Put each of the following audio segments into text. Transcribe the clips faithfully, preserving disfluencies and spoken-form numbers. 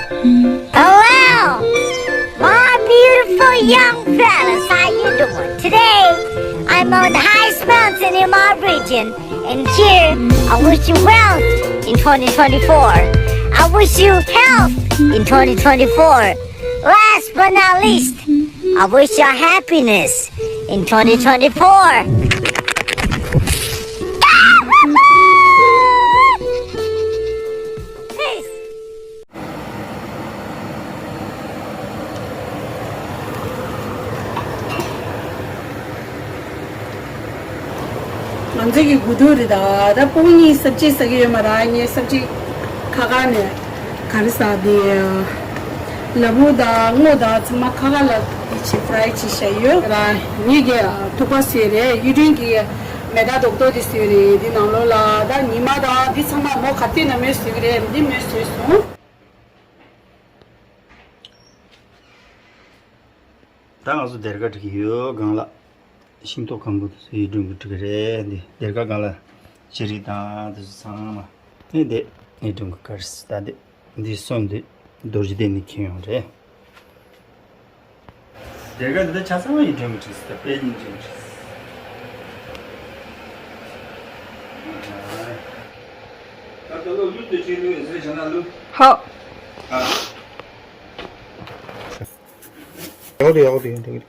Hello, my beautiful young fellas, how you doing? Today, I'm on the highest mountain in my region, and here, I wish you wealth in twenty twenty-four. I wish you health in twenty twenty-four. Last but not least, I wish you happiness in twenty twenty-four. Peace. ང་ཚོ་གི་དགུ་ཐུག་རེད་ད། ད་སྤུན་གཉིས་སབ་ཅི་ཟ་གི་ཡོད་མ་རེད། ངས་སབ་ཅི་ཁ་ཁ་ནས་ག་རེ་ཟ་དེ། ལ་ཕུག་དང་སྔོ་དང་ཚང་མ་ཁ་ཁ་ལ་དེ་ཆེ་ཕ་རའི་ཆེ་བྱས་ཡོད་ར། ངེད་ཀྱི་ཐུག་པ་བཟོས་རེད། གཡུ་སྒྲོན་གྱི་མེ་ཏོག་རྡོག་རྡོག་དེ་བཟོས་རེད། འདི་ནང་ལོགས་ལ་ད་ཉི་མ་དང་འདི་ཚང་མ་མོ་ག་དུས་ན་མོས་བཟོས་ཀྱི་རེད། འདི་མོས་བཟོས་སོང་། ད་ང་ཚོ་སྡེར་ཁ་སྒྲིག་གི་ཡོད། སྒང་ལ་ཤིང་ཏོག་སྐམ་པོ་དེ་ཚོ་གཡུ་སྒྲོན་གྱིས་སྒྲིག་གི་རེད། འདི་སྡེར་ཁ་སྒང་ལ་ཅི་རིགས་དང་དེ་ཚོ་ཚང་མ་ནི་དེ་གཡུ་སྒྲོན་གྱིས་དཀར་སི་ད་དེ་འདི་སོན་དེ་རྡོ་རྗེ་གདན་ནས་ཁྱེར་ཡོང་རེད། སྡེར་ཁ་འདི་ད་ཆ་ཚང་མ་གཡུ་སྒྲོན་གྱིས་བྲིས་སི་ད་དཔེ་གཡུ་སྒྲོན་གྱིས་བྲིས་སི། ད་ད་ལོ་ལུད་དེ་ཁྱེར་ཡོང་ཟེར་བྱས་ན་ལུད། ཧོ། ཨ། ཡག་རེད་ཡག་རེད་ཡག་རེད།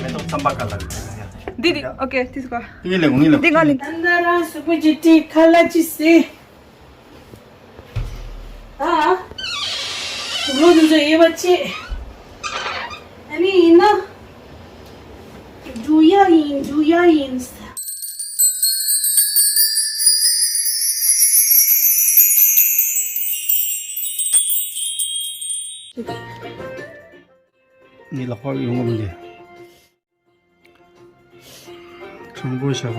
མེ་ཏོག་ཚམ་པ་ག་ལ་རེད། འདི་འདི། ཨོ་ཀེ། དེ་ཚོ་ག་ངའི་ལེགས་ངའི་ལེགས། འདི་ང་ལེགས། ཨ་ན་རང་སུ་པུ་ཅི་ཏི་ཁ་ལ་ཅི་སི། ཨ། ལོ་དུ་ཚོ་ཡེ་བ་ཅི། ཨ་ནི་ཡིན་ན། འགྲུ་ཡ་ཡིན་འགྲུ་ཡ་ཡིན། ངའི་ལག་པ་ཡོང་གི་མི་འདུག་དྲང་པོ་བཞག་པ་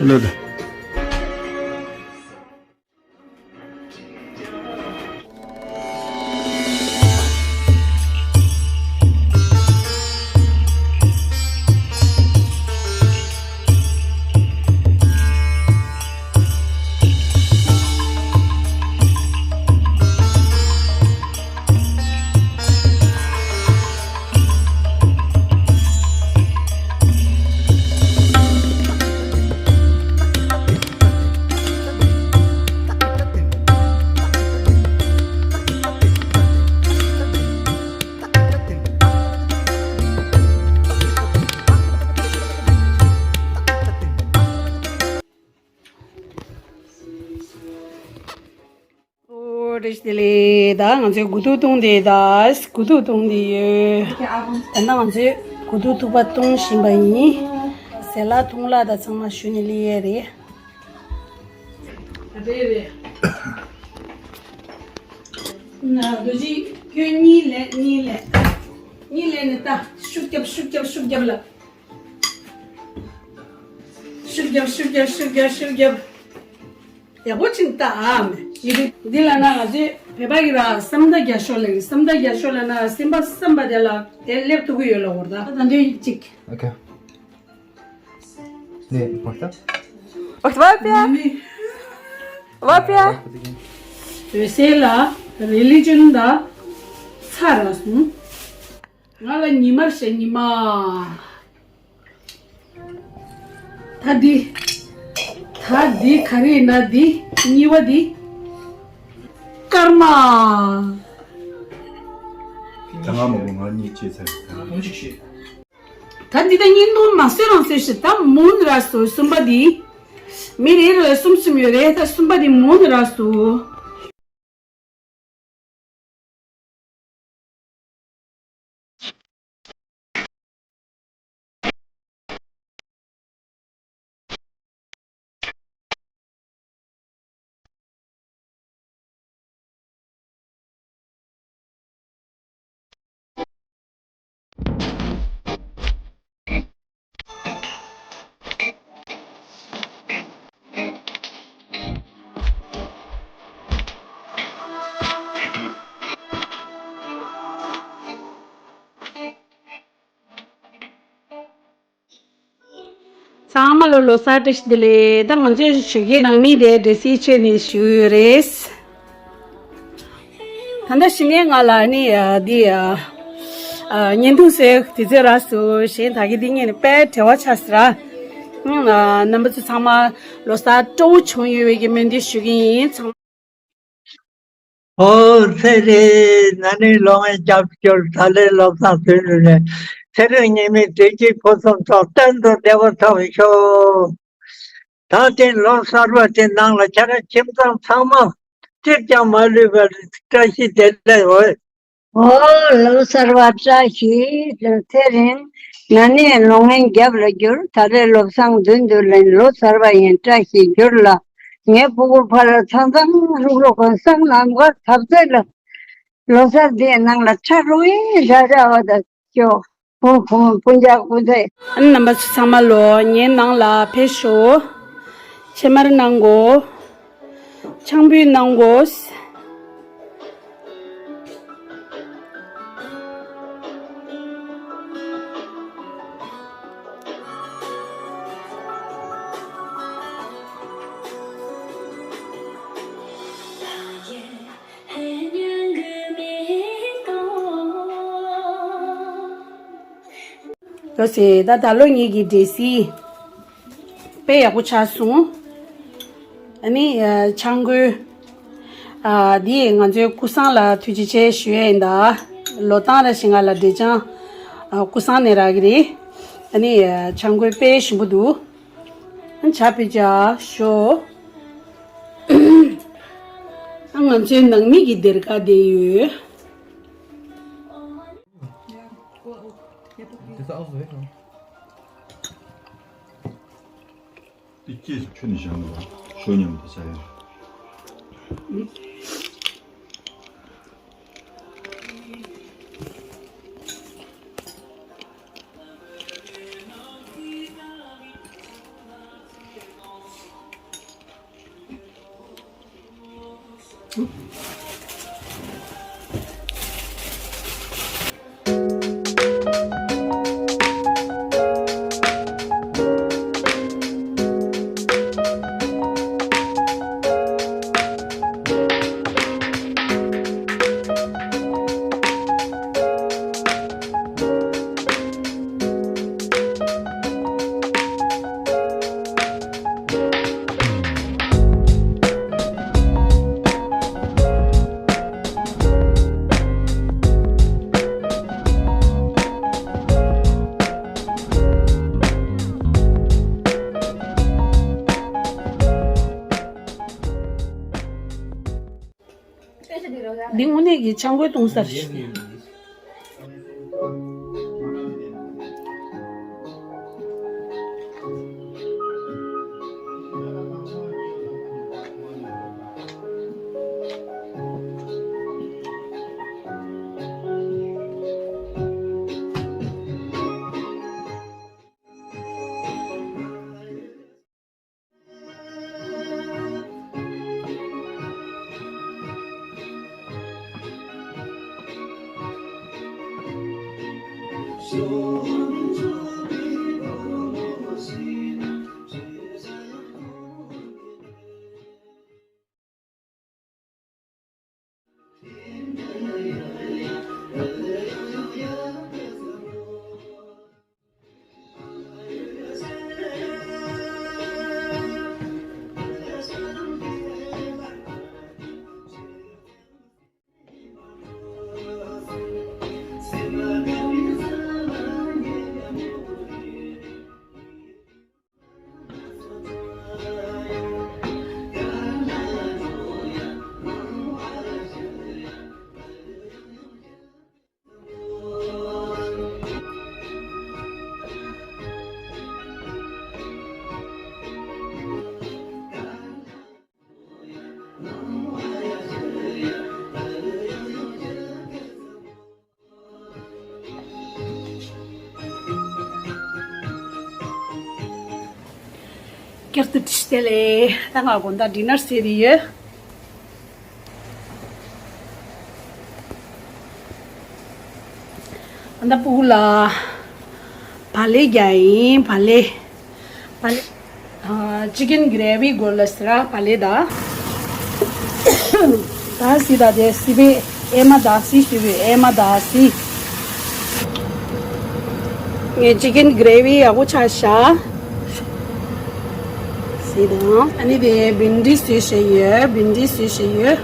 ལོས། ཨོ་རེད། དེ་ལས་ད་ང་ཚོའི་དགུ་ཐུག་བཏུང་དེ་ད་དགུ་ཐུག་བཏུང་དེ་ཡོད། ད་ནང་ང་ཚོས་དགུ་ཐུག་ཐུག་པ་བཏུང་བཞིན་པ་ཡིན། ཟས་ལ་འཐུང་ལ་ད་ཚང་མ་ཞུ་ནས་ལི་ཡས་རེད། རེད་རེད། ན་རྡོ་རྗེ་ཁྱོད་གཉིད་ལས་གཉིད་ལས། གཉིད་ལས་ནས་ད་ཤུགས་རྒྱབ་ཤུགས་རྒྱབ་ཤུགས་རྒྱབ་ལ། ཤུགས་རྒྱབ་ཤུགས་རྒྱབ་ཤུགས་རྒྱབ་ཤུགས་རྒྱབ། ཡག་པོ་ཅིག་ལྟ་ཨ་མེ། ཡི་གེ་འདི་ལ་ན་ང་ཚོས་བོད་པ་གི་ར་བསམ་ད་རྒྱ་ཤོ་ལ་གི་བསམ་ད་རྒྱ་ཤོ་ལ་ན་སེམས་པ་བསམ་པ་དེ་ལ་དེ་སླེབས་ཐུབ་ཀྱི་ཡོད་ལ་འོར་ད་ད་འདི་གཅིག་ཨོ་ཁེ། ནེ་བར་ད། ཨོ་ཁེ། བ་པ། བ་པ། འོད་གསལ་ལ་རི་ལི་ཇོན་ད་ཚ་ར་སོང་། ང་ལ་ཉི་མར་བཤད་ཉི་མ། ད་འདི། ད་འདི་ག་རེ་ཡིན་ན་འདི་གཉིས་པ་འདི། ཀརྨ། ད་ང་མ་གོ་ང་གཉིས་བྱས་ཚར། ད་འདི་ད་གཉིས་ནོར་མ་བཟོས་རང་བཟོས་ཤིག་ད་མུན་ར་སོ་གསུམ་པ་འདི། མི་རེ་རེ་ལ་གསུམ་གསུམ་ཡོད་རེད། ད་གསུམ་པ་འདི་མུན་ར་སོ། ཚང་མ་ལ་ལོ་གསར་བཀྲ་ཤིས་བདེ་ལེགས། ད་ང་ཚོའི་ཞོགས་ཀའི་ནང་མི་དེ་འདྲ་སིའི་ཆེད་ནས་ཞུ་ཡོད་རེད། ད་ལྟ་ཞི་མིའི་ང་ལ་ནི་ཨ་འདི་ཨ་ཨ་བརྙན་ཐུང་ཟེར་དེ་ཚོའི་རགས་སུ་གཞན་དག་གི་འདི་ངས་ནི་དཔེ་བྲེལ་བ་ཆགས་སི་ར། ཨ་རྣམ་པ་ཚོ་ཚང་མ་ལོ་གསར་སྤྲོ་བོ་བྱུང་ཡོད་པའི་གི་སྨོན་འདུན་ཞུ་གི་ཡིན། ཚང་། ཨོ་ཚེ་རིང་ན་ནིང་ལོ་ལྔའི་རྒྱབ་སྐྱོར། ད་ལོའི་ལོ་གསར་དུས་འདི་ནས་ཚེ་རིང་ཉི་མའི་བདེ་སྐྱིད་ཕུན་སུམ་ཚོགས། གཏན་དུ་བདེ་བ་ཐོབ་ཤོག་ད་ཐེངས་ལོ་གསར་པ་དེ་ནང་ལ་ཁྱེད་རང་ཁྱིམ་ཚང་ཚང་མ་གཅིག་ཀྱང་མ་ལུས་པར་བཀྲ་ཤིས་བདེ་ལེགས་འོ། ཨོ་ལོ་གསར་པ་བཀྲ་ཤིས། ཚེ་རིང་ན་ནིང་ལོ་ལྔའི་རྒྱབ་ལ་བསྒྱུར། ད་རེས་ལོ་བཟང་མདུན་དུ་ལེན། ལོ་གསར་པ་ཡིན་བཀྲ་ཤིས་གྱུར་ལ། ངའི་ཕྲུ་གུ་ཕ་ལ་ཚང་ཚང་ལྷུག་ལྷུག་གོན་སང་ལམ་ཁར་འཐབ་རྩོད་ལ། ལོ་གསར་འདིའི་ནང་ལ་ཁྲ་རུ་ཡིན་ར་ར་བ་དང་ཅོ། ཧུ་ཧུ་སྤུན་ཀྱག་སྤུན་མཆེད། ཨ་ནི་རྣམ་པ་ཚོ་ཚང་མ་ལོ་ངའི་ནང་ལ་ཕེབས་ཤོག་ཕྱེ་མར་གནང་གོ། ཆང་ཕུད་གནང་གོ། ལོ་སེ་ད་ད་ལོ་ངེད་ཀྱི་འདྲེ་སིལ་དཔེ་ཡག་པོ་ཆགས་སོང་། ཨ་ནི་ཆང་གོས། ཨ་འདི་ང་ཚོའི་སྐུ་སྲུང་ལ་ཐུགས་རྗེ་ཆེ་ཞུ་ཡས་ཡིན་ད། ལོ་གཏན་ར་ཞིང་ང་ལ་འདྲེ་ཆང་སྐུ་སྲུང་ནས་རག་གི་རེད། ཨ་ནི་ཆང་གོས་དཔེ་ཞིམ་པོ་འདུག་ཨ་ནི་ཇ་ཕུད་ཅིག་ཞོ། ཨ་ང་ཚོའི་ནང་མི་གི་སྡེར་ཁ་དེ་ཡོད། དེ་སྐྱེས་སུ་ཁྱོད་ནི་བཞག་ནོ། ཞོ་མཉམ་དུ་ཟ་ཡ། འདི་དངོས་གནས་ཀྱི་ཆང་གོས་བཏུང་ས་རེད། བསྐྱར་དུ་བཀྲ་ཤིས་བདེ་ལེགས། ད་ང་དགོང་དག་ཌི་ནར་ཟེར་གྱི་ཡོད། ཨ་ད་ཕྲུ་གུ་ལ་བག་ལེབ་རྒྱག་ཡིན། བག་ལེབ། བ་ལེ། ཨ། ཅི་ཀན་གྷི་རེ་ཝི་གོ་ལ་སི་ར་བ་ལེ་ད། ད་སི་ད་དེ་སི་བེ་ཨེ་མ་ད་སི་ཞུ་བེ་ཨེ་མ་ད་སི། ངས་ཅི་ཀན་གྷི་རེ་ཝི་ཡག་པོ་ཆགས་ཤག་སི་ད། ཨ་ནི་དེ་བིན་དི་སི་ཞུ་ཡོད། བིན་དི་སི་ཞུ་ཡོད།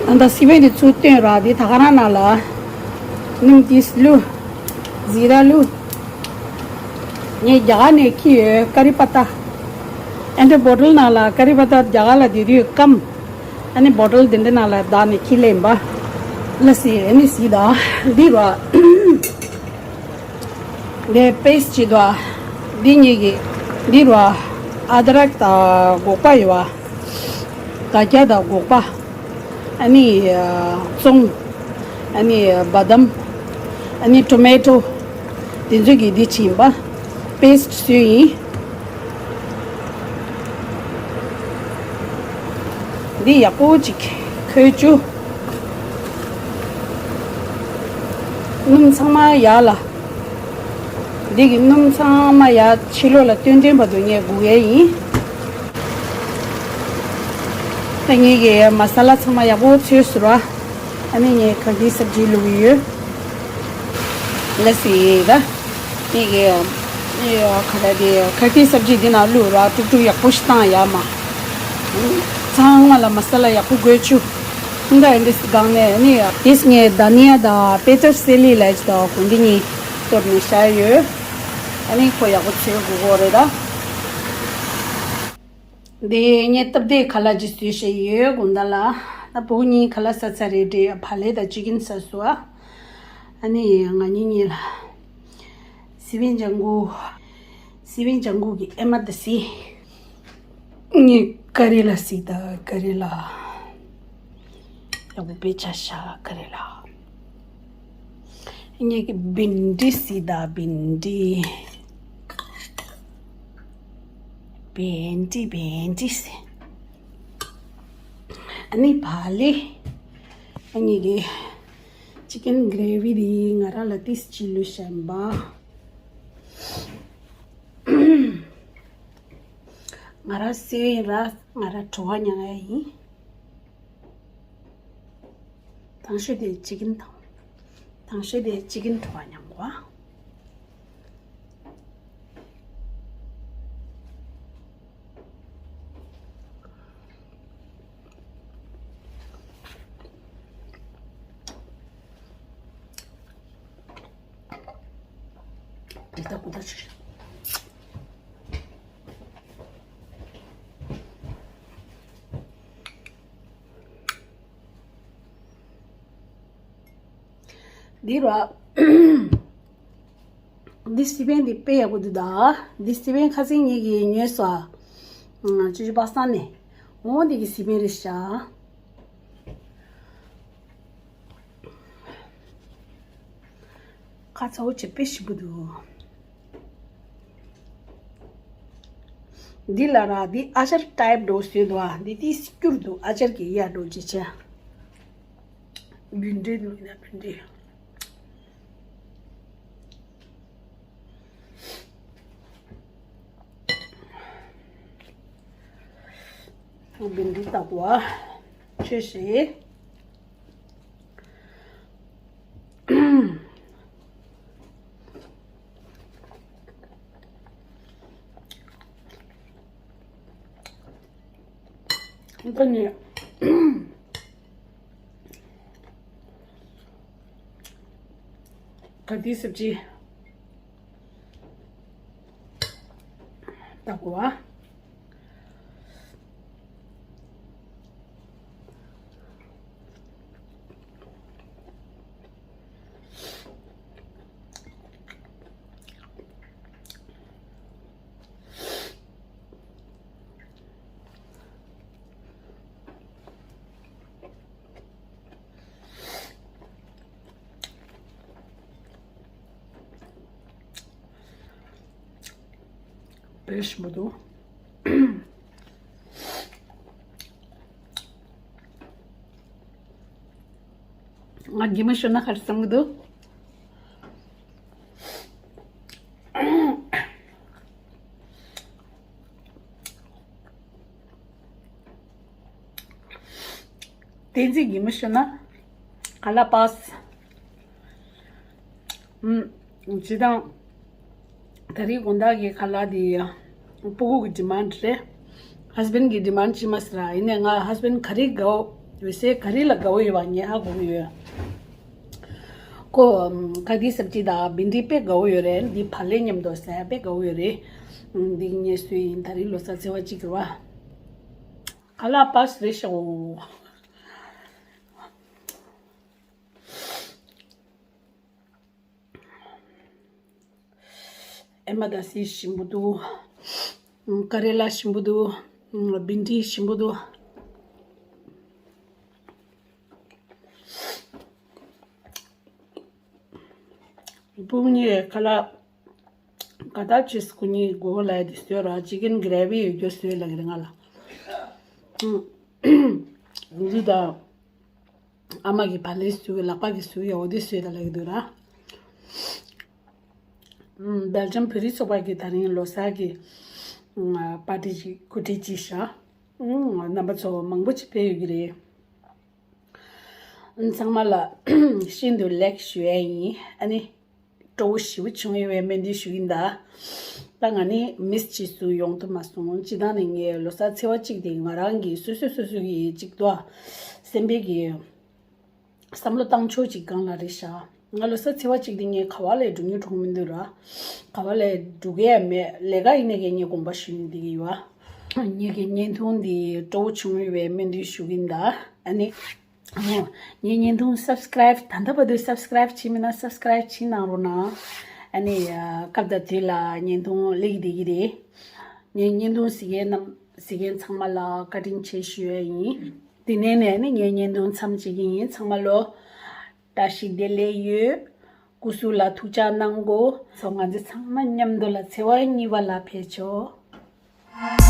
ཨ། ད་ད་སི་བེ་དེ་ཚུར་བཏོན་ར་དེ་ད་ག་རང་ནང་ལ་སྣུམ་དེ་བླུགས། ཟི་ར་བླུགས། ངས་རྒྱ་གར་ནས་འཁྱེར་ཡོད། ཀ་རི་པ་ཏ། ཨ་ནི་བོ་ཊལ་ནང་ལ་ཀ་རི་པ་ཏ་རྒྱ་གར་ལ་དེ་དུས་སྐམ། ཨ་ནི་བོ་ཊལ་དེ་འདྲ་ནང་ལ་བདག་ནས་འཁྱེར་སླེབས་པ། ལ་སི་ཨ་ནི་སི་ད་འདི་ར། འདི་པེ་སི་ཊི་ཅིག་འདུག་འདི་གཉིས་ཀྱི་འདི་ར། ཨ་དྲག་དང་སྒོག་པ་ཡོད་པ། སྒ་སྐྱ་དང་སྒོག་པ། ཨ་ནི་ཙོང་། ཨ་ནི་བ་དམ། ཨ་ནི་ཊོ་མེ་ཊོ། དེ་ཚོ་གི་འདི་ཕྱིན་པ། པེ་སི་ཊི་བཟོས་ཡིན། འདི་ཡག་པོ་ཅིག་ཁོལ་བཅུག་སྣུམ་ཚང་མ་ཡར་ལ། འདི་གི་སྣུམ་ཚང་མ་ཡར་ཕྱི་ལོགས་ལ་བཏོན་བཏོན་བར་དུ་ངས་སྒུག་ཡས་ཡིན། ད་ངེད་ཀྱི་མ་ས་ལ་ཚང་མ་ཡག་པོ་ཚོས་ཟེར་བ། ཨ་ནི་ངས་ཁ་ཏི་སབ་ཇི་བླུགས་ཡོད། ལ་སི་ད། ངེད་ཀྱི་ཁ་ཏ་དེ་ཁ་ཏི་སབ་ཇི་འདི་ནང་བླུགས་ར། དཀྲུག་དཀྲུག་ཡག་པོ་ཞིག་བཏང་ཡ་མ། ཚང་མ་ལ་མ་ས་ལ་ཡག་པོ་བགོས་བཅུག་ད་ཨ་འདི་སྒང་ནས་ཨ་ནི་དེས་ངས་དྷ་ནི་ཡ་དང་པེ་ཏར་སི་ལི་ལབ་ཅིག་དང་གོ་འདི་གཉིས་གཏོར་ནས་བཞག་ཡོད། ཨ་ནི་ཁོ་ཡག་པོ་ཚོས་དགོས་གོ་རེད་ད། འདི་ངས་སྟབས་བདེ་ཁ་ལག་ཅིག་བཟོས་བཞག་ཡོད། དགོང་དག་ལ་ད་བུ་གཉིས་ཁ་ལག་ཟ་ཚར་རེད་དྲེ། བ་ལེ་དང་ཅི་ཀན་ཟ་སོང་ཨ། ཨ་ནི་ང་གཉིས་གཉིས་ལ་སི་པན་ལྗང་གུ། སི་པན་ལྗང་གུ་གི་ཨེ་མ་ད་སི། ངས་ཀ་རི་ལ་སི་ད་ཀ་རི་ལ། ཡག་པོ་དཔེ་ཆ་ཤ་ཀ་རི་ལ། ངས་ཀྱི་བིན་དི་སི་ད་བིན་དི། བིན་དི་བིན་དི་སི། ཨ་ནི་བ་ལེ། ངས་ཀྱི་ཅི་ཀན་གྷི་རེ་ཝི་དེ་ང་རང་ལ་ཏིས་ཅི་ལུས་བཤམས་པ། ང་རང་སེ་ཡིན་ར། ང་རང་བྲོ་བ་མྱང་ཡ་ཡིན། དང་ཤོས་དེ་ཅི་ཀན་དང་། དང་ཤོས་དེ་ཅི་ཀན་བྲོ་བ་མྱང་གོ། དེ་ལྟ་ཀུ་ད་ཆུ། འདི་ར། འདི་སི་པན་འདི་དཔེ་ཡག་པོ་འདུག་ད། འདི་སི་པན་ཁ་སང་ངེད་ཀྱིས་ཉོས་སོ། ཨ། ཅི་ཅི་པ་སངས་ནས། འོ་འདི་གི་སི་པན་རེད་ཤག་ཁ་ཚ་བོ་བྱས་དཔེ་ཞིམ་པོ་འདུག་འདི་ལ་ར་འདི་ཨ་ཅར་ཊའིབ་འདྲ་བོ་བཟོས་འདུག་ཨ། འདི་དེ་སྐྱུར་འདུག་ཨ་ཅར་གྱི་ཡ་འདྲ་བོ་ཅིག་བྱས། བིན་དི་འདུག་ཡིན་ན་བིན་དི། བིན་དི་ལྟ་བུ་ཨ། ཆོས་ཤིག་ད་ནི། ག་དེ་སབ་ཇི་ལྟ་བུ་ཨ། དཔེ་ཞིམ་པོ་འདུག་ང་རྒྱུ་མ་ཤོར་ན་ཁར་བསམ་གི་འདུག་བསྟན་འཛིན་གྱིས་མི་ཤོད་ན་ཁ་ལག་པ་སི། ཨུམ། སྤྱིར་བཏང་ད་རེས་དགོང་དག་གི་ཁ་ལག་དེ་སྤུ་གུ་གི་ཌི་མཱན་ཌི་རེད། ཧ་སི་བྷེན་ཌི་གི་ཌི་མཱན་ཌི་ཅིག་མ་ཟེར་ར། ཡིན་ནའི་ང་ཧ་སི་བྷེན་ཌི་ག་རེ་དགའ་བོ་ཡོད་ཟེར། ག་རེ་ལ་དགའ་བོ་ཡོད་པ་ངས་ཧ་གོ་གི་ཡོད། ཁོ་ཁ་གི་སབ་ཅི་དང་བིན་ཌི་དཔེ་དགའ་བོ་ཡོད་རེད། འདི་བག་ལེབ་མཉམ་དུ་ཟ་ཡ་དཔེ་དགའ་བོ་ཡོད་རེད། འདི་ངས་བཟོས་ཡིན། ད་རེས་ལོ་གསར་ཚེས་པ་གཅིག་རེད་བ། ཁ་ལག་པ་སི་རེད་ཤག་འོ། ཨེ་མ་ད་སི་ཞིམ་པོ་འདུག་ཀ་རེ་ལ་ཞིམ་པོ་འདུག་བིན་ཌི་ཞིམ་པོ་འདུག་སྤུན་གཉིས་ཁ་ལག་ག་ད་ཅིས་ཁོ་གཉིས་གོ་ལ་དེ་བཟོས་ར། ཅི་ཀན་གྷ་རེ་བི་ཡོད་རྒྱུ་བཟོས་ལ་གི་རེད་ང་ལ། འདི་ད་ཨ་མ་གི་བག་ལེབ་བཟོས། ལག་པ་གི་བཟོས་ཡ་འོ་དེ་བཟོས་ད་ལ་གི་འདུག་ར། ཨུམ། སྦེལ་ཇམ་བོད་རིགས་ཚོགས་པ་གིས་ད་རིང་ལོ་གསར་གྱི་ཨུམ་པར་ཊི་ཅིག་གོ་སྒྲིག་ཅིག་བཞག་ཨུམ། རྣམ་པ་ཚོ་མང་པོ་ཅིག་ཕེབས་ཡོད་ཀྱི་རེད། ཨུམ། ཚང་མ་ལ་ཤིན་ཏུ་ལེགས་ཞུ་ཡ་ཡིན། ཨ་ནི་སྤྲོ་བོ་ཞེ་པོ་བྱུང་ཡོད་པའི་སྨོན་འདུན་ཞུ་གི་ཡིན་ད། ད་ང་ནི་མིས་ཅིག་སུ་ཡོང་ཐུབ་མ་སོང་། སྤྱིར་བཏང་ནས་ངས་ལོ་གསར་ཚེས་པ་གཅིག་དེ་ང་རང་གི་སོ་སོ་སོ་སོ་གི་ཅིག་ཏུ་སེམས་པའི་གི་བསམ་བློ་བཏང་ཕྱོགས་ཅིག་སྒང་ལ་རེད་ཤག་ང་ལོ་གསར་ཚེས་པ་གཅིག་དེ་ངས་ག་བ་ལ་འགྲོ་མྱོང་འགྲོ་མི་འདུག་ར། ག་བ་ལ་འགྲོ་གི་ཡ་མེད། ལས་ཀ་ཡིན་ནའི་གི་ངས་དགོངས་པ་ཞུ་ནི་འདི་གི་ཡོད། ངེད་ཀྱི་བརྙན་ཐུང་འདི་སྤྲོ་བོ་བྱུང་ཡོད་པའི་སྨོན་འདུན་ཞུ་གི་ཡིན་ད། ཨ་ནི་ངའི་བརྙན་ཐུང་སབ་སི་ཀ་རའིབ་ད་ལྟ་བར་དུ་སབ་སི་ཀ་རའིབ་བྱས་མེད་ན་སབ་སི་ཀ་རའིབ་བྱས་གནང་རོགས་གནང་། ཨ་ནི་སྐབས་དང་དུས་ལ་བརྙན་ཐུང་སླེབས་བསྡད་ཀྱི་རེད། ངའི་བརྙན་ཐུང་གཟིགས་མཁན་རྣམས་གཟིགས་མཁན་ཚང་མ་ལ་བཀའ་དྲིན་ཆེ་ཞུ་ཡ་ཡིན། དེ་ནས་ནས་ནི་ངའི་བརྙན་ཐུང་མཚམས་བཅད་ཀྱི་ཡིན། ཚང་མ་ལོ་བཀྲ་ཤིས་བདེ་ལེགས་ཡོད། སྐུ་གཟུགས་ལ་ཐུགས་ཅག་གནང་དགོས། སོ་ང་ཚོ་ཚང་མ་མཉམ་དུ་ལ་ཚེས་པ་གཉིས་པ་ལ་ཕེབས་ཆོག